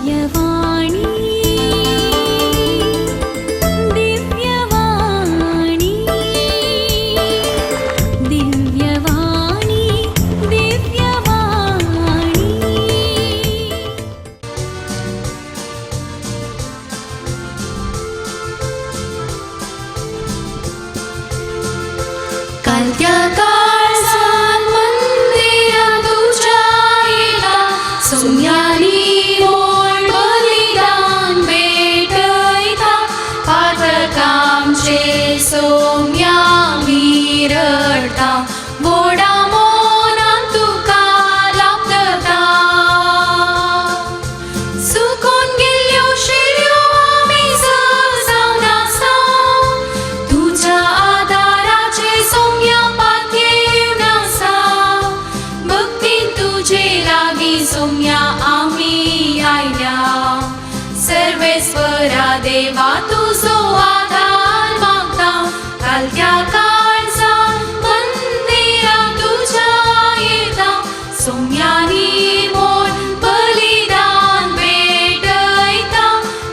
दिव्यवाणी दिव्यवाणी दिव्यवाणी दिव्यवाणी। कालत्या काळजान मंदिरा तुझ्या येता, सोम्यानी मोल बलिदान भेटयता, पातकांचे सोम्या मिरडता, गोडा मोनान तुका लापता। सुकून गेल्ल्यो शेऱ्यो आमी जावन आसा, तुज्या आदाराचे सोम्या पातयेवन आसा, भक्तीन तुजे लागीं सोम्या आमी आयल्या, सर्वेस्वरा देवा तुजो आदार मागता, कालत्या काळजान मंदिरा तुज्या येता, सोम्यानी मोल बलिदान भेटयता,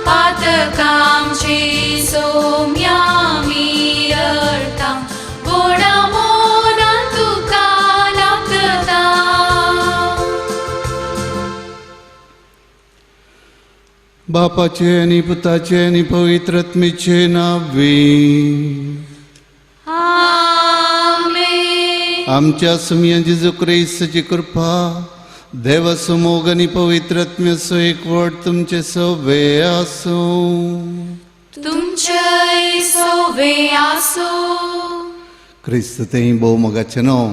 पातकांचे सोम्या मिरडता, गोडा मोनान तुका लापता। बापाचे आनी पुताचे आनी पवित्र आत्म्याचे नावे। आमेन। आमच्या सुमया जेजू क्रिस्ताची कृपा, देवाचो मोग आनी पवित्र आत्म्याचो एकवट तुमचे सवे आसूं। तुमचेय सोवे आसूं। क्रिस्त तें भोव मोगाचें न्हू।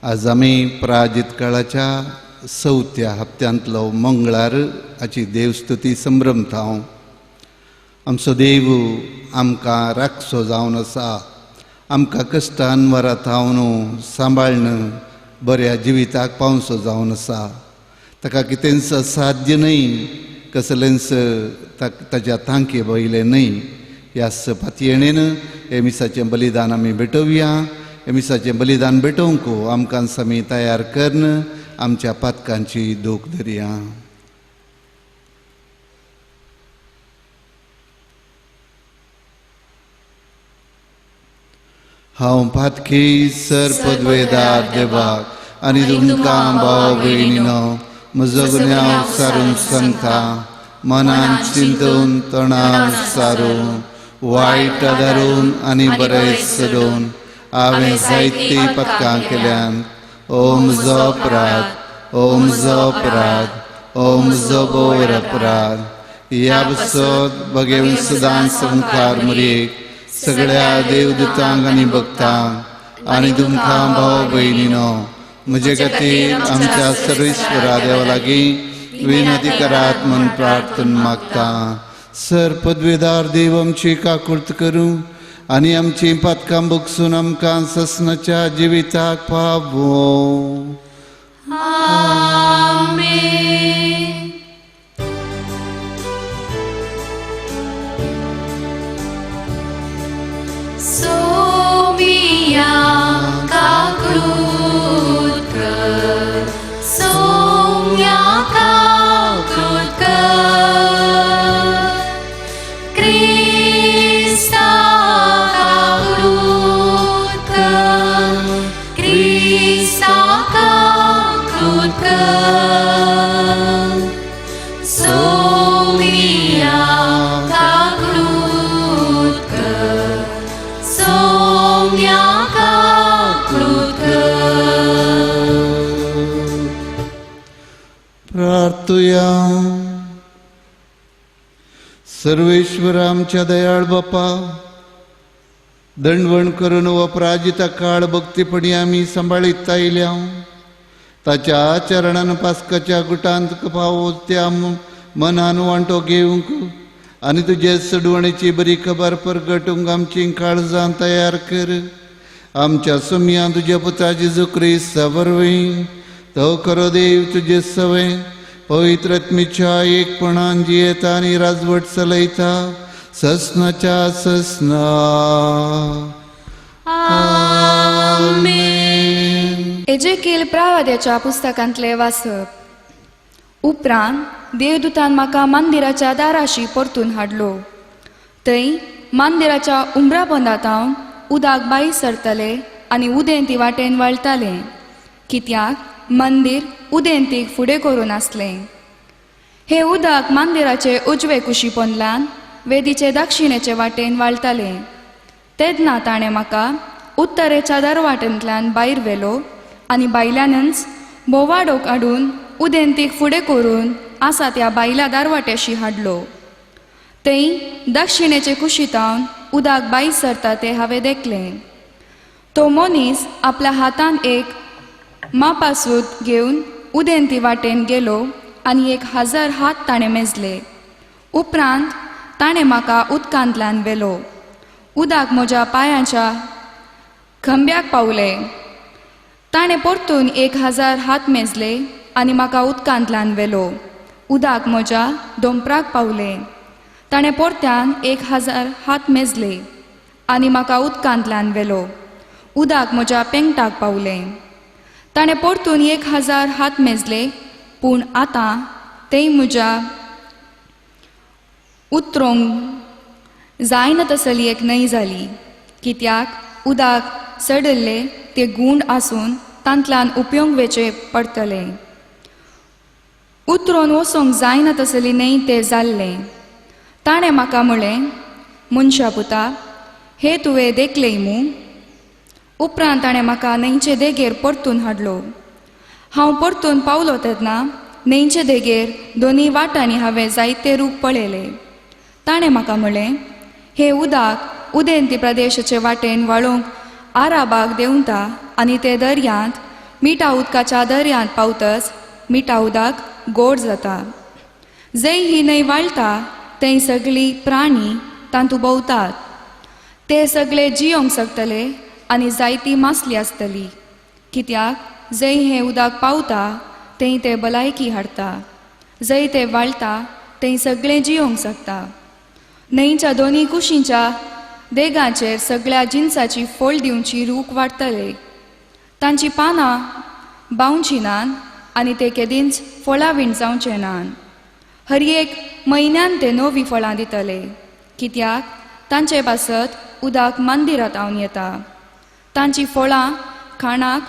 आज आमी प्राजित काळाच्या चवथ्या हप्त्यांतलो मंगळार हाची देवस्तुती संभ्रमता। आमचो देव आमकां राखसो जावन आसा, आमकां कश्टान वरात सांबाळन बऱ्या जिविताक पावसो जावन आसा। ताका कितेंच असाध्य न्हय, कसलेंच ताच्या तांकी वयलें न्हय। ह्या पातयेणेन हे मिसाचें बलिदान आमी भेटोवया। हे मिसाचें बलिदान भेटोवंक आमकां आमी तयार करून आमच्या पातकांची दूख धरया। हांव पातकी सर पदवेदार देवाक आनी तुमकां भाव भयणीनो म्हजो गुन्यांव सारून सांगता, मनान चिंतून तणाव सारून वायट आदारून आनी बरें सोडून हांवें जायतीं पदकां केल्यान। ओ म्हजो अपराध, ओ म्हजो अपराध, ओ म्हजो भोवर अपराध। ह्या बसत बगेवन सदांच संखार मुरयेक सगळ्या देवदूतांक आनी भक्तांक आनी तुमकां भाव भयणीनो म्हजे खातीर आमच्या सर्वेस्वरा देवा लागीं विनंती करात म्हूण प्रार्थना मागता। सर पदवेदार देव आमची काकुळट करूं आनी आमची पातकां बगसून आमकां ससनाच्या जिविताक पावोवं। आमेन। सोमिया काकृत कर, सोम्या काकृत कर, क्रिस्ता काकृत कर, क्रिस्ता काकृत कर, सोमिया काकृत कर, सोम्या काकृत कर। प्रार्थुया। सर्वेश्वर आमच्या दयाळ बापा, दंडवण करून व प्राजिता काळ भक्तीपणी आमी सांबाळीत आयल्या। ताच्या चरणान पास्काच्या गुटांत पावो त्या मनान वांटो घेवंक आनी तुजे सडवणेची बरी खबर परगटूंक आमची काळजां तयार कर। आमच्या सुमया तुज्या पुता जेजू क्रिस्ता वरवीं तो खरो देव तुजे सवे पवित्र आत्म्याच्या एकपणान जियेता आनी राजवट चलयता ससनाच्या ससना। आमेन। एजेकील प्रावाद्याच्या पुस्तकांतले वाचप। उपरांत देवदूतान म्हाका मंदिराच्या दाराशी परतून हाडलो. थंय मंदिराच्या उमरा बंदातावन उदक भायर सरतले आनी उदेंती वाटेन वळटालें, कित्याक मंदीर उदेंतीक फुडें करून आसलें. हें उदक मंदिराचे उजवे कुशी पोंदल्यान वेदीचे दक्षिणेचे वाटेन वाळटालें. तेन्ना ताणें म्हाका उत्तरेच्या दरवाटेंतल्यान भायर व्हेलो आनी भायल्यानच बोवाडो काडून उदेंतीक फुडें करून आसा त्या भायल्या दारवाट्याशी हाडलो. थंय दक्षिणेचे कुशीतावन उदक भायर सरता तें हांवें देखलें. तो मनीस आपल्या हातान एक मापासूत घेवन उदेंती वाटेन गेलो आनी 1000 हात ताणें मेजले. उपरांत ताणें म्हाका उदकांतल्यान व्हेलो. उदक म्हज्या पांयांच्या खंब्याक पावलें. ताणें परतून 1000 हात मेजले आनी म्हाका उदकांतल्यान व्हेलो. उदक म्हज्या दोंपराक पावलें. ताणें परत्यान 1000 हात मेजले आनी म्हाका उदकांतल्यान व्हेलो. उदक म्हज्या पेंगटाक पावलें. ताणें परतून 1000 हात मेजले, पूण आतां तें म्हज्या उतरोंक जायना तसली एक न्हंय जाली, कित्याक उदक सडिल्लें तें गूंड आसून तांतल्यान उपयोग वेचें पडटलें. उतरोन वचोंक जायना तसली न्हंय तें जाल्लें. ताणें म्हाका म्हळें, मनशा पुता, हें तुवें देखलें मूं? उपरांत ताणें म्हाका न्हंयचे देगेर परतून हाडलो. हांव परतून पावलो तेन्ना न्हंयचे देगेर दोनूय वाटांनी हांवें जायते रूख पळयले. ताणें म्हाका म्हळें, हें उदक उदेंती प्रदेशाचे वाटेन वाळोवंक आराबाक देंवता आनी तें दर्यांत मिठा उदकाच्या दर्यांत पावतच मिठा उदक गोड जाता. जंय ही न्हंय वाळटा थंय सगळीं प्राणी तातूंत भोंवतात. ते सगळे जियोंक शकतले आनी जायती मासली आसतली, कित्याक जंय हें उदक पावता थंय तें भलायकी हाडटा. जंय तें वाळटा थंय सगळें जियोंक शकता. न्हंयच्या दोनूय कुशींच्या देगांचेर सगळ्या जिनसाची फळ दिवची रूख वाडटले. तांची पानां बावची नात आनी ते केदींच फळां विण जावचे नात. हर एक म्हयन्यान ते नवीं फळां दितले, कित्याक तांचे पासत उदक मंदिरांत हांवन येता. तांची फळां खाणाक,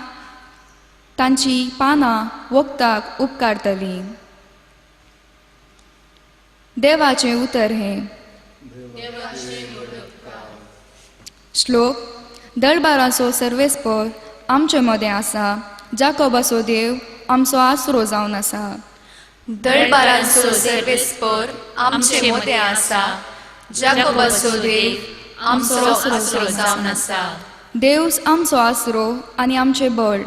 तांची पानां वखदाक उपकारतलीं. देवाचें उतर हें. श्लोक. दळबाराचो सर्वेस्पर आमचे मदें आसा, जाकोबाचो देव आमचो आसरो जावन आसा. दळबारांचो सर्वेस्पर आमचे मदें आसा, जाकोबाचो देव आमचो आसरो जावन आसा. देवच आमचो आसरो आनी आमचें बळ.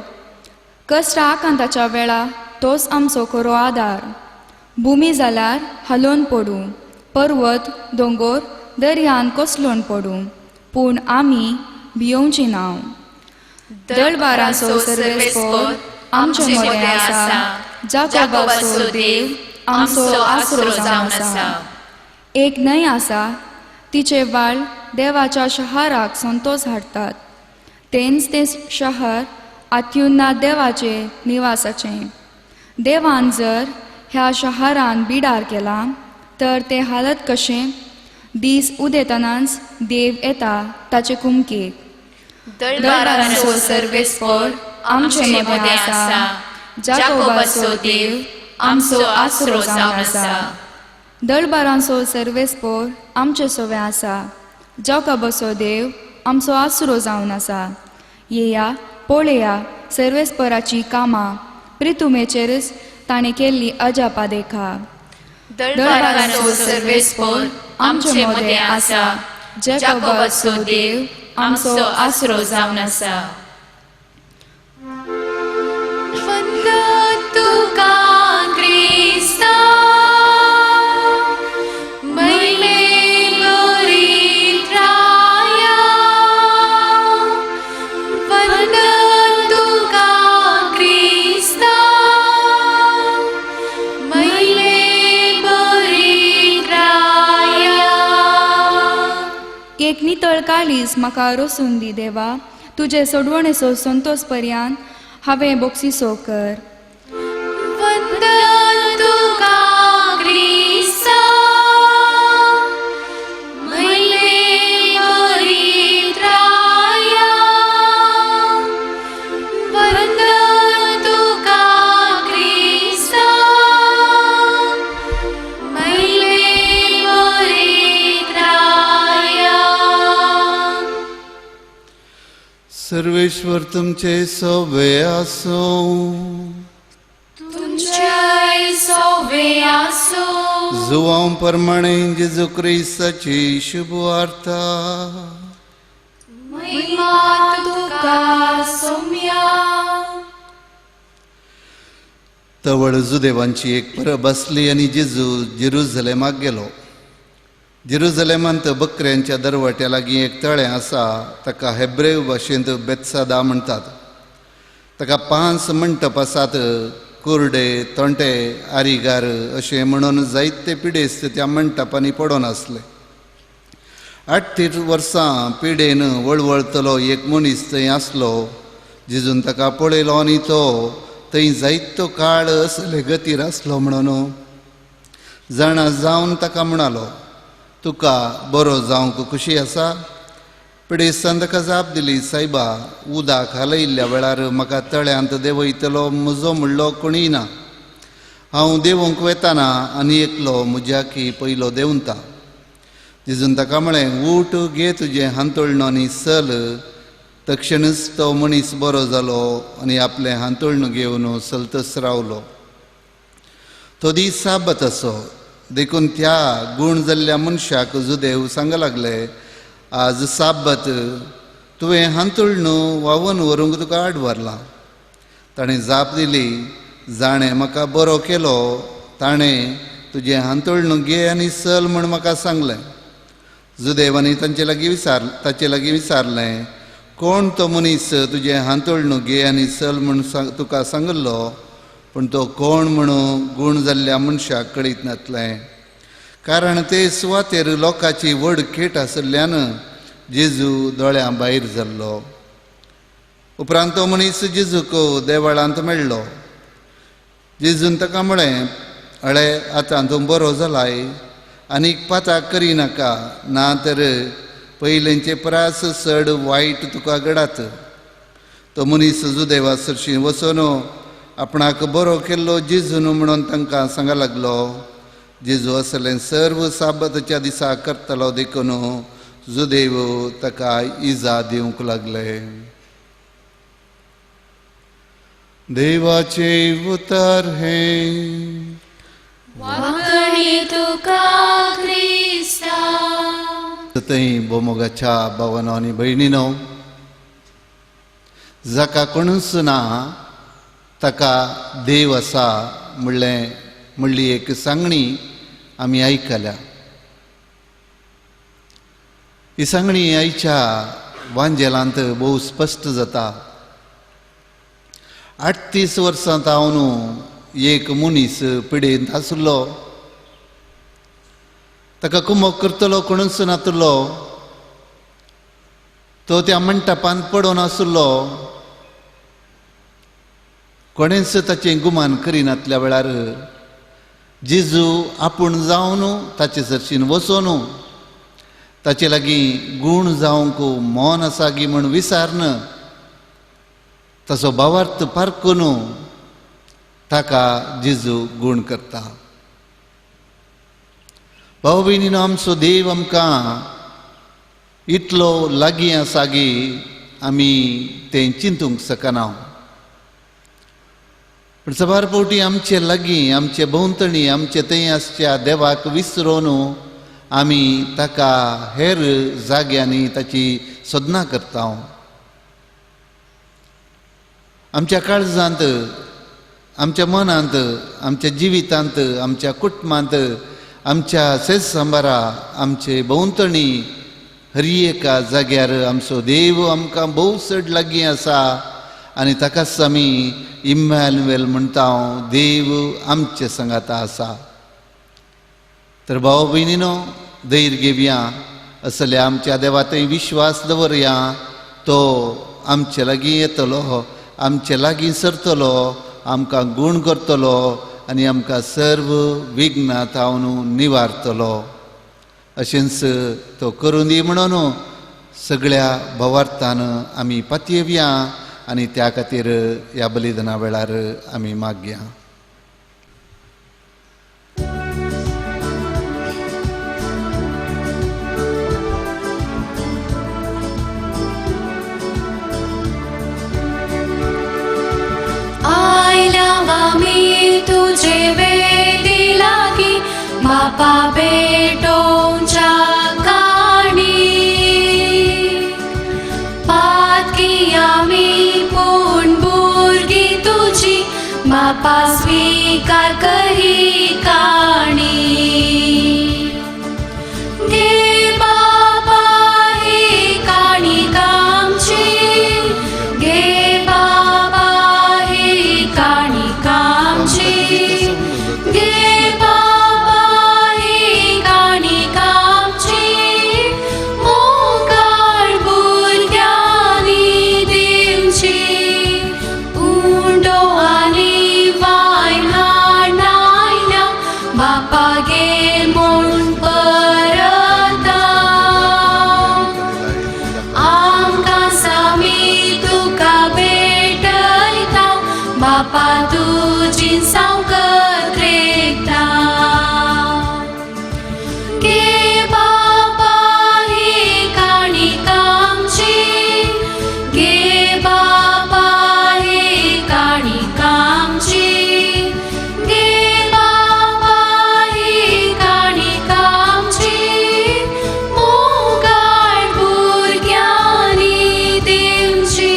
कश्ट आकांताच्या वेळा तोच आमचो खरो आदार. भुमी जाल्यार हालोवन पडूं, पर्वत दोंगोर दर्यान कोसळून पडूं, पूण आमी भियोवची ना. दळबारांचो सर्वेस्पर आमचे मदें आसा, जाकोबाचो देव आमचो आसरो जावन आसा. एक न्हंय आसा, तिचे वाळ देवाच्या शहराक संतोष हाडटात. तेंच तें शहर आत्युन्ना देवाचे निवासाचें. देवान जर ह्या शहरान बिडार केला तर तें हालत कशें? दीस उदेतनाच देव येता ताचे कुमकेक. दळबारांचो सर्वेस्पर आमचे मदें आसा, जाकोबाचो देव आमचो आसरो जावन आसा. दळबारांचो सर्वेस्पर आमचे सोवे आसा, जाकोबाचो देव आमचो आसरो जावन आसा. येया पळया सर्वेस्पराची कामां, प्रितुमेचेरच ताणें केल्ली अजापा देखा. दळबारांचो सर्वेस्पर आमचे मदें आसा, जाकोबाचो देव आमचो आसरो जावन आसा. वंदन तुका क्रिस्ता, महिमे बरीत राया. वंदन तुका क्रिस्ता, महिमे बरीत राया. एक नितळ काळीज म्हाका रोसून दी देवा, तुजे सोडवणेचो संतोष पर्यान हांवें बोक्सिसो कर. वंदन सर्वेश्वर तुमचे सोबे आसूं. तुमच्याय सोवे आसूं. जुवांव प्रमाणे जेजू क्रिस्ताची शुभवार्ता. महिमा तुका सोम्या. तवळ जुदेवांची एक परब आसली आनी जेजू जेरुजलेमाक गेलो. जेरुजलेमांत बकऱ्यांच्या दरवट्या लागीं एक तळें आसा, ताका हेब्रेव भाशेंत बेत्सादा म्हणटात. ताका 5 मंटप आसात. कुर्डे, तोंटे, आरिगार अशें म्हणून जायते पिडेस्त त्या मंटपांनी पडून आसले. 38 वर्सां पिडेन वळवळतलो एक मनीस थंय आसलो. जेजून ताका पळयलो आनी तो थंय जायतो काळ असले गतीर आसलो म्हणून जाणा जावन ताका म्हणालो, तुका बरो जावंक खुशी आसा? पिडेस्तान ताका जाप दिली, सायबा, उदक हालयिल्ल्या वेळार म्हाका तळ्यांत देंवयतलो म्हजो म्हणलो कोणीय ना. हांव देंवूंक वेताना आनी एकलो म्हज्याकी पयलो देंवता. जेजून ताका म्हळें, उठ, घे तुजें हांतुळणो आनी चल. तक्षणच तो मनीस बरो जालो आनी आपलें हांतुळणो घेवन चलतच रावलो. तो दीस साबत आसो, देखून त्या गूण जाल्ल्या मनशाक जुदेव सांग लागले, आज साबत, तुवें हांतुळणो व्हांवन व्हरूंक तुका आडवारलां. ताणें जाप दिली, जाणें म्हाका बरो केलो ताणें तुजें हांतुळणो घे आनी चल म्हूण म्हाका सांगलें. जुदेवांनी ताचे लागीं विचारलें, कोण तो मनीस तुजें हांतुळणो घे आनी चल म्हूण तुका सांगिल्लो? पूण तो कोण म्हणून गूण जाल्ल्या मनशाक कळीत नासलें, कारण ते सुवातेर लोकांची व्हड खेट आशिल्ल्यान जेजू दोळ्यां भायर जाल्लो. उपरांत तो मनीस जेजूक देवळांत मेळ्ळो. जेजून ताका म्हळें, अळे, आतां तूं बरो जालाय, आनीक पाताक करिनाका, ना तर पयलेंचे परस चड वायट तुका घडात. तो मनीस जुदेवा सरशीं वचून आपणाक बरो केल्लो जेजून म्हणून तांकां सांगा लागलो. जेजू असलें सर्व साबताच्या दिसा करतलो देखून जुदेव ताका इजा दिवंक लागले. देवाचे उतर हें. वाखणी तुका क्रिस्ता. थंय भोमोगाच्या भावानो आनी भयणीनो, जाका कोणूच ना ताका देव आसा म्हणली एक सांगणी आमी आयकल्या. ही सांगणी आयच्या वांजेलांत भोव स्पश्ट जाता. 38 वर्सां तावन एक मनीस पिडेंत आसलो. ताका कुमक करतलो कोणूच नातलो. तो त्या मंटपांत पडून आसलो. कोणेंच ताचें गुमान करिनातल्या वेळार जेजू आपूण जावन ताचे सरशीन वचून ताचे लागीं गूण जावंक मन आसा गी म्हूण विचारन ताचो भावार्थ पारकून ताका जेजू गूण करता. भाव भयणीनो, आमचो देव आमकां इतलो लागीं आसा गी आमी तें चिंतूंक शकना. पूण साबार फावटी आमचे लागीं, आमचे भोंवतणी, आमचे थंय आसच्या देवाक विसरून आमी ताका हेर जाग्यांनी ताची सोदना करता. आमच्या काळजांत, आमच्या मनांत, आमच्या जिवितांत, आमच्या कुटुंबांत, आमच्या सेज सांबारा, आमचे भोंवतणी हर एका जाग्यार आमचो देव आमकां भोव चड लागीं आसा आनी ताकाच आमी इम्मॅन्युएल म्हणटा, देव आमचे सांगाता आसा. तर भाव भयणीनो, धैर्य घेवया, असल्या आमच्या देवा थंय विश्वास दवरया. तो आमचे लागीं येतलो, आमचे लागीं सरतलो, आमकां गूण करतलो आनी आमकां सर्व विघ्नां तावन निवारतलो. अशेंच तो करून दी म्हणून सगळ्या भावार्थान आमी पातयेवया आनी त्या खातीर ह्या बलिदाना वेळार आमी मागया. बापा भेटोवच्या काणी पातकी आमी पूण भुरगीं तुजी बापा स्विकार करी काणी. घे बापा ही काणी आमची, घे बाबा ही काणी आमची, घे बाबा ही काणी आमची, मोगाळ भुरग्यांनी दिवची. उंडो आनी वायन हाडनायल्या बापा घे म्हूण परता. आमकां सामी तुका भेटयता बापा तुजी सावकत रेखता. घे बाबा ही काणी आमची, घे बाबा ही काणी आमची, घे बाबा ही काणी आमची, मोगाळ भुरग्यांनी दिवची.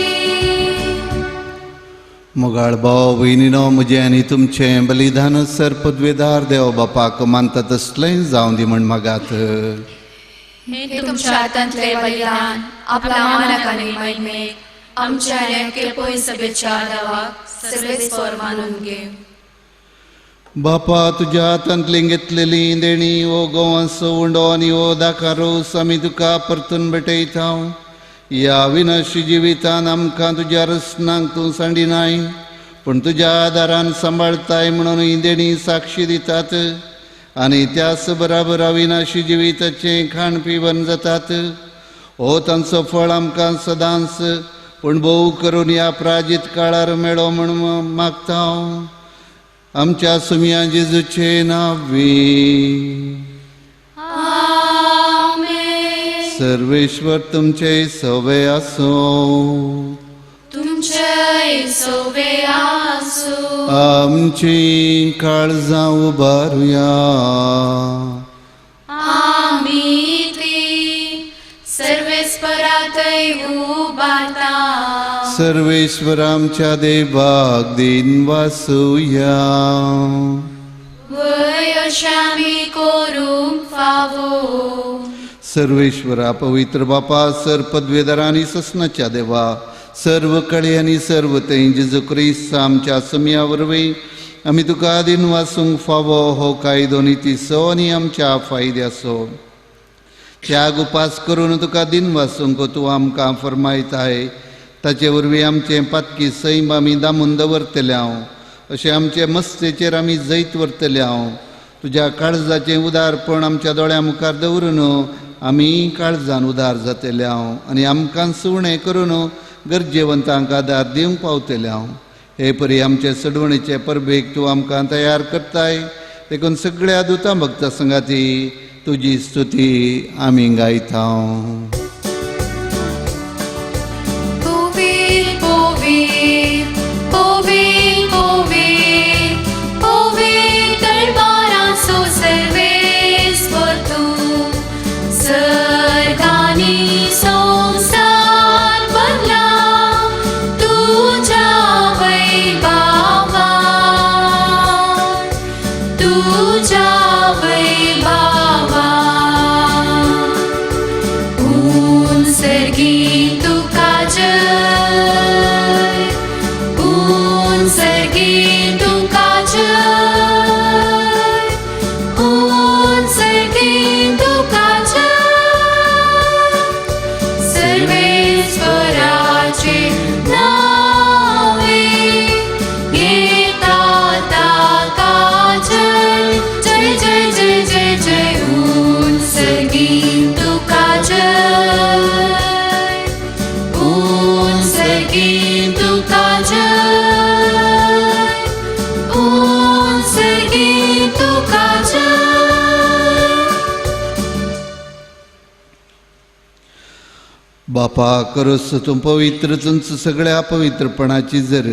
मोगाळ भाव भयणीनो, म्हजें आनी तुमचें बलिदान सर पदवेदार देव बापाक मानता तसलें जावं दी म्हण मागात. हे तुमच्या हातांतले बलिदान आपल्या मानाक आनी महिमेक आमच्या आनी अख्खे पय सभेच्या देवाक सगळेच फर मानून घे. बापा, तुज्या हातांतली घेतलेली देणी ओ गोवांचो उंडो आनी ओ दाकारोस आमी तुका परतून भेटयता. ह्या विनाशी जिवितान आमकां तुज्या रसनांक तूं सांडिनाय, पूण तुज्या आदारान सांबाळताय म्हणून ही देणी साक्षी दितात आनी त्याच बराबर अविनाशी जिविताचें खाण पिवन जातात. हो तांचो फळ आमकां सदांच पूण भोव करून ह्या प्राजीत काळार मेळो म्हूण मागता हांव. आमच्या सुमया जेजूचे नांवी. आमेन. सर्वेश्वर तुमचे सवे आसूं. तुमचेय सोवे आसूं. आमची काळजां उबारुया. आमी ती सर्वेस्परातय उबारता. सर्वेश्वर आमच्या देवाक दिन वासुया. वय अशें आमी करूंक फावो. सर्वेश्वरा, पवित्र बापा, सर पदवेदार आनी ससनाच्या देवा, सर्व कळे आनी सर्व थंय जेजू क्रिस्त आमच्या समया वरवीं आमी तुका दिन वासूंक फावो हो कायदो नितीचो आनी आमच्या फायद्याचो. त्याग उपास करून तुका दिन वासूंक तूं आमकां फरमायताय. ताचे वरवीं आमचें पातकी सैम आमी दामून दवरतले हांव, अशें आमचे मस्तेचेर आमी जैत व्हरतले हांव. तुज्या काळजाचें उदारपण आमच्या दोळ्या मुखार दवरून आमी काळजान उदार जातले हांव आनी आमकां सुवणें करून गरजेवंतांक आदार दिवंक पावतले हांव. हे परी आमचे सडवणीचे परबेक तूं आमकां तयार करताय, देखून सगळ्या दुतां भक्ता संगाती तुजी स्तुती आमी गायता. पोवीर पोवीर पोवीर पोवीर पोवीर तळवारांचो सर्वेस्पर तूं, सर्गांनी संवसार भरला तुज्या वैभावान, तुज्या वैभावान. उंचर्गी तुका जय, उंचर्गी तुका जय, उंचर्गी तुका जय, सर्वेस्पराचे नावे घेता ताका जय, जय जय जय जय जय, उंचर्गी तुका जय, उंचर्गी तुका जय, उंचर्गी तुका जय. बापा, करोस तूं पवित्र तुमचं सगळ्या पवित्रपणाची जर,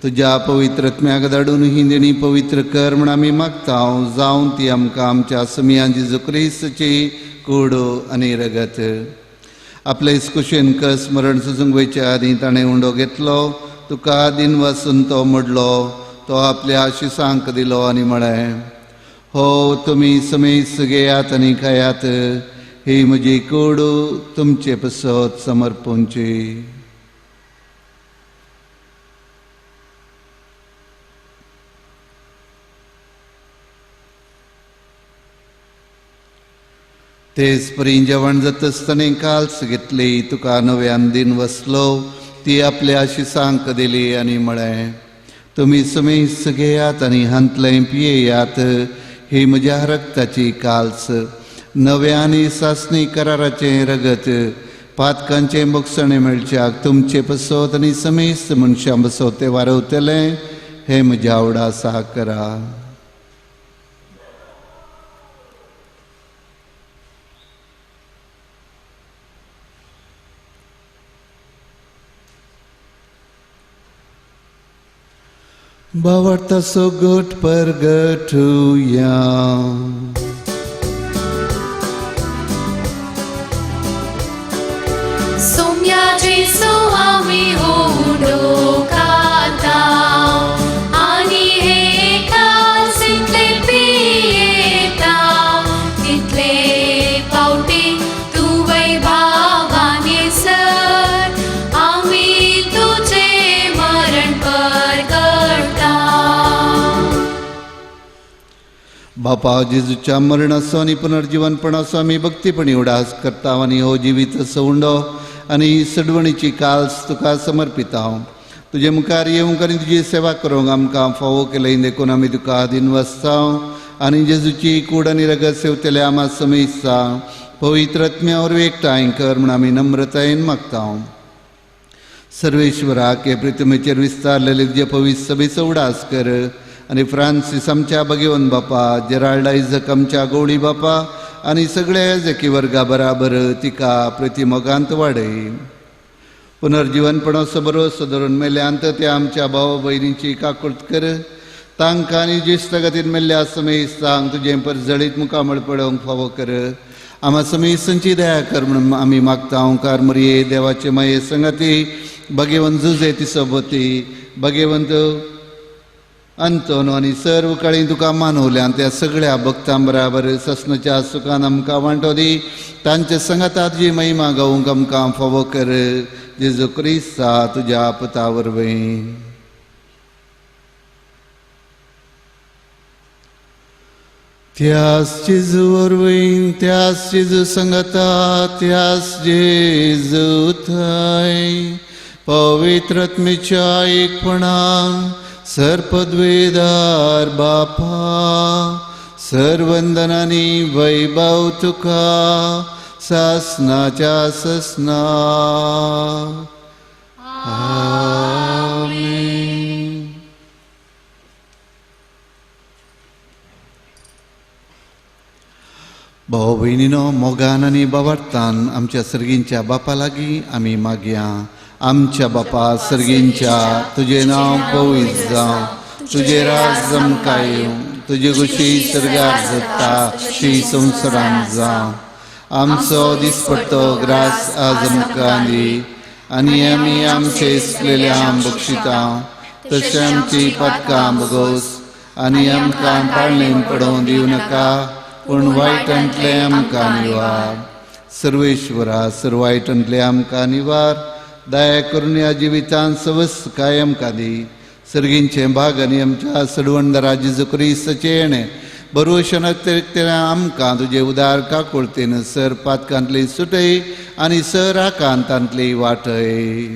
तुज्या पवित्र आत्म्याक धाडून ही देणी पवित्र कर म्हण आमी मागता, जावन ती आमकां आमच्या समियां जेजू क्रिस्ताची कूड आनी रगत। आपले कुशेन कस मरण सुजूंक वयच्या आदीं ताणें उंडो घेतलो, तुका दिन वासून तो मोडलो, तो आपल्या शिसांक दिलो आनी म्हळें, हो तुमी समेस्त घेयात आनी खायात, ही म्हजी कूड तुमचे पसत समर्पूंची। तेच परी जेवण जाता काल्स घेतली, तुका नव्यान दिन वसलो, ती आपल्या शिसांक दिली आनी म्हळें, तुमी समेस्त घेयात आनी हांतलें पियेयात, ही म्हज्या रक्ताची काल्स, नव्या आनी सासणी कराराचें रगत, पातकांचें बोगसणें मेळच्याक तुमचे पसत आनी समेस्त मनशां पसत तें वारवतलें, हें म्हज्या आवडा करा। भावार्थाचो गट परगटुया। सोम्या जेसू आमी उंडो खाता आनी हे कालसिंतले पियेता, तितले पावटी तुवय भावानी सर आमी तुजे मरण परगटा। बापा जेजूच्या मरणाचो आनी पुनर्जीवनपणाचो आमी भक्तीपणी उडास करता आनी हो जिवीत उंडो आनी सडवणीची काल्स तुका समर्पिता। तुजे मुखार येवंक आनी तुजी सेवा करूंक आमकां फावो केलें देखून आमी तुका आदीन वसता आनी जेजूची कूड आनी रगत सेवतले आमा समेस्ता पवित्र आत्म्या वरवीं एकठांय कर म्हूण आमी नम्रतायेन मागता। सर्वेश्वराक हे पृथ्वीचेर विस्तारलेले तुजे पवित्र सभेचो उडास कर आनी फ्रांसीस आमच्या भगेवन बापा, जेराल्ड आयजक आमच्या गवळी बापा आनी सगळ्या जकी वर्गा बराबर तिका प्रतिमोगांत वाडय। पुनर्जीवनपणाचो भरोसो धरून मेल्यांत त्या आमच्या भाव भयणींची काकूट कर, तांकां आनी ज्येश्ठ गतीन मेल्ल्या समेस्तांक तुजें परजळीत मुखामळ पळोवंक फावो कर। आमा समेस्तांची दया कर म्हणून आमी मागता। ओंकार मरिये देवाचे माये संगती भगेवंत जुजे तिसोबती भगेवंत अंतोन आनी सर्व काळी तुका मानवल्यान त्या सगळ्या भक्तां बराबर ससनाच्या सुखान आमकां वांटो दी, तांचे संगता तुजी महिमा गावूंक आमकां फावो कर, जेजू क्रिस्ता तुज्या पुता वरवीं। त्यास जेजू वरवीं, त्यास जेजू संगता, त्यास जेजू थंय पवित्र आत्म्याच्या एकपणान सर्पद्वेदार बापा सर्वंदनानी वैभव तुका सासनाच्या ससना। आमेन। भाव भयणीनो, मोगान आनी बाबार्थान आमच्या सर्गींच्या बापा लागीं आमी मागया। आमच्या बापा सर्गींच्या, तुजें नांव पवित्र जावं, तुजें राज आमकां येवं, तुजी खुशी सर्गार जाता ती संवसारांत जावं। आमचो दिसपट्टो ग्रास आज आमकां दी आनी आमी आमचे इसलेल्या बक्षिता तशें आमची पातकां भोगोस आनी आमकां पाळणेन पडोवंक दिवं नाका, पूण वायटांतलें आमकां निवार। सर्वेश्वरा, सर्व वायटांतलें आमकां निवार, दया करून ह्या जिवितान सवस काय आमकां दी। सर्गींचें भाग आनी आमच्या सडवणदारा जेजू क्रिस्ताचें येणें बरोवशन आमकां तुजे उदार काकुळतेन सर पातकांतली सुटय आनी सर आकांतांतली वाटय।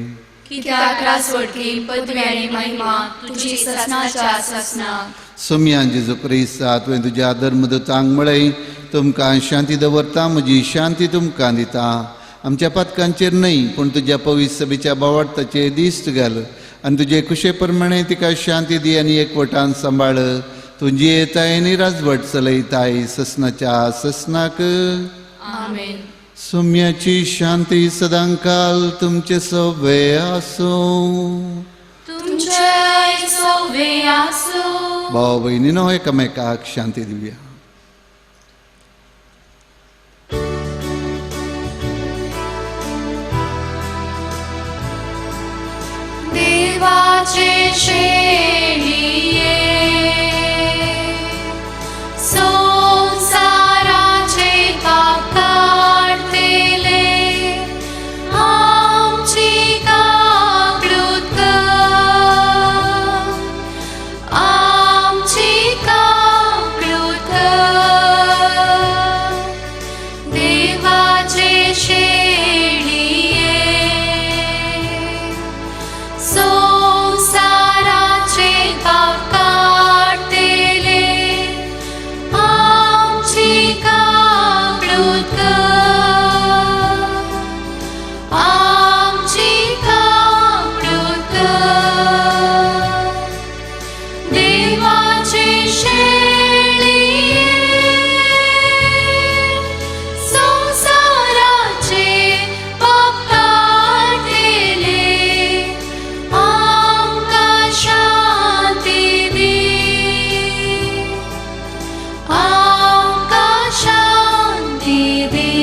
कित्याक रासवटकी पदवी आनी महिमा तुजी ससनाच्या ससनाक। सोम्यान जेजू क्रिस्ता, तुवें तुज्या धर्मदूतांक म्हळें, तुमकां शांती दवरता, म्हजी शांती तुमकां दिता। आमच्या पातकांचेर न्हय पूण तुज्या पवित्र सभेच्या बावार्थाचेर दिश्ट घाल आनी तुजे कुशे प्रमाणे तिका शांती दी आनी एकवटान सांबाळ। तुजी येताय आनी राजवट चलयताय ससनाच्या ससनाक। आमेन। सोम्याची शांती सदांकाल तुमचे सवे आसूं। तुमचे तुमचेय सोवे आसूं. भाव भयणीनो, एकामेकाक शांती दिवया. देवाचे शेळये, संवसाराचे पाप काडटले, आमची काकळूत कर, आमची काकळूत कर. देवाचे शेळये, संवसाराचे पाप काडटले, आमची काकळूत कर, आमची काकळूत कर. देवाचे शेळये, संवसाराचे पाप काडटले, आमकां शांती दी, आमकां शांती दी.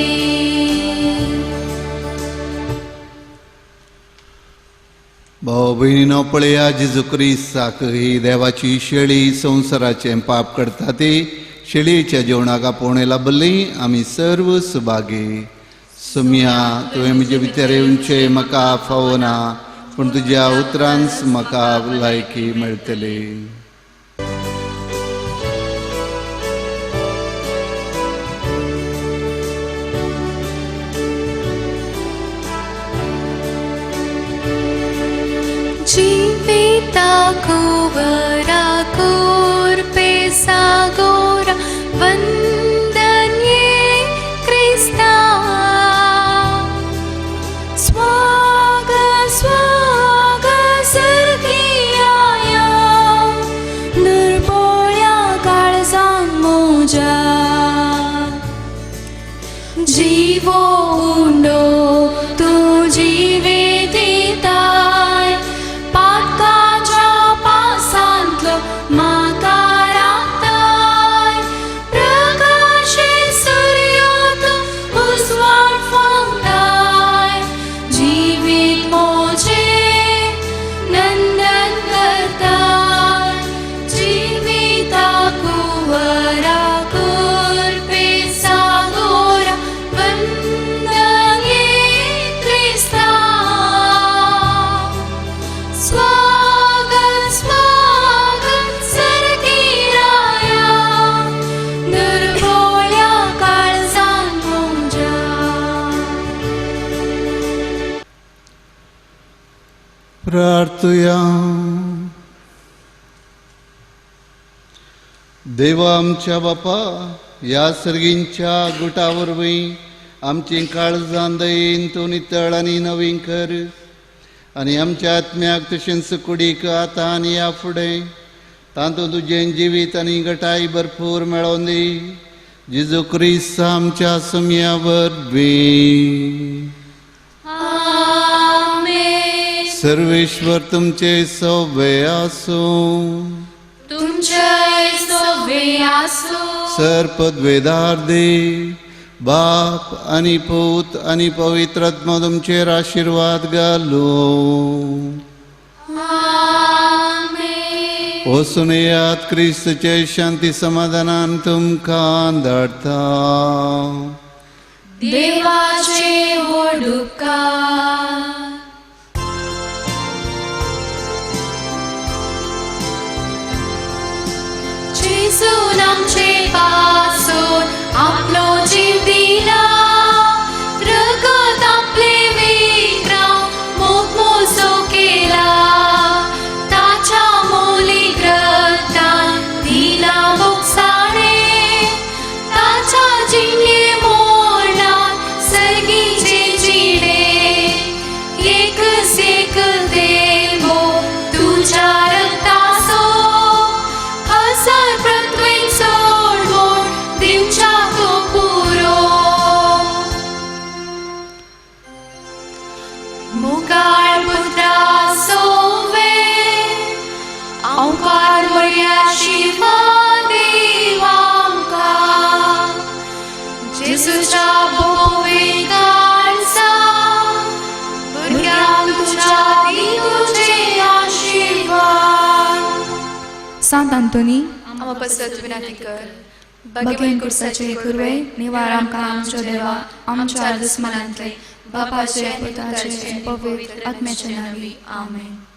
भाव भयणीनो, पळया जेजू क्रिस्ताक, ही देवाची शेळी, संवसाराचें पाप करता ती. शेळयेच्या जेवणाक आपोवणें लाभली आमी सर्व सुभागी. सुमया, तुवें म्हजे भितर येवचें म्हाका फावना, पूण तुज्या उतरांच म्हाका लायकी मेळटली. जीविता कुवरा कुर्पे सागोरा, वंदनये क्रिस्ता. स्वाग स्वाग सर्गियाया, दुर्बोळ्या काळजान मोजा. जीवो उंडो तूं जिवे दिताय, पातकाच्या पासांतलो म्हाका राखताय. प्रकाशे सुर्यो तूं उजवाड फांकताय, जिवीत मोजें नंदन करताय. जिविता कुवरा कुर्पे सागोरा, वंदनये क्रिस्ता. स्वागत स्वागत सर्गिराया, दुर्बोळ्या काळजान मोजा. प्रार्थुया. देवा आमच्या बापा, ह्या सर्गींच्या गुटा वरवीं आमची काळजां दयेन तूं नितळ आनी नवीं कर आनी आमच्या आत्म्याक तशेंच कुडीक आतां आनी ह्या फुडें तातूंत तुजें जिवीत आनी गटाय भरपूर मेळोवन दी, जेजू क्रिस्त आमच्या सुमया वरवीं. आमेन. सर्वेश्वर तुमचे सवे आसूं. तुमचेय सोवे आसूं. सर पदवेदार दे बाप आनी पूत आनी पवित्र आत्मो तुमचेर आशिर्वाद घालूं. आमेन. वचून येयात, क्रिस्तचे शांती समाधानान तुमकां धाडटा. देवाचे व्हड उपकार. जेजून आमचे पासून आपलो जीव दिला, रगत आपले विक्राव मोग मोजो केला. ताच्या मोलीक रगतान दिला मोगसाणे, ताच्या जिणे मोरणान सर्गीचे जिणे. सांत आंतोनी, आमा पसत विनंती कर. बगेन कुर्साचे कुरवे, निवार आमकां आमच्या देवा, आमच्या दुस्मनांतले, बापाचे, पुताचे, पवित्र आत्म्याचे नावी. आमेन.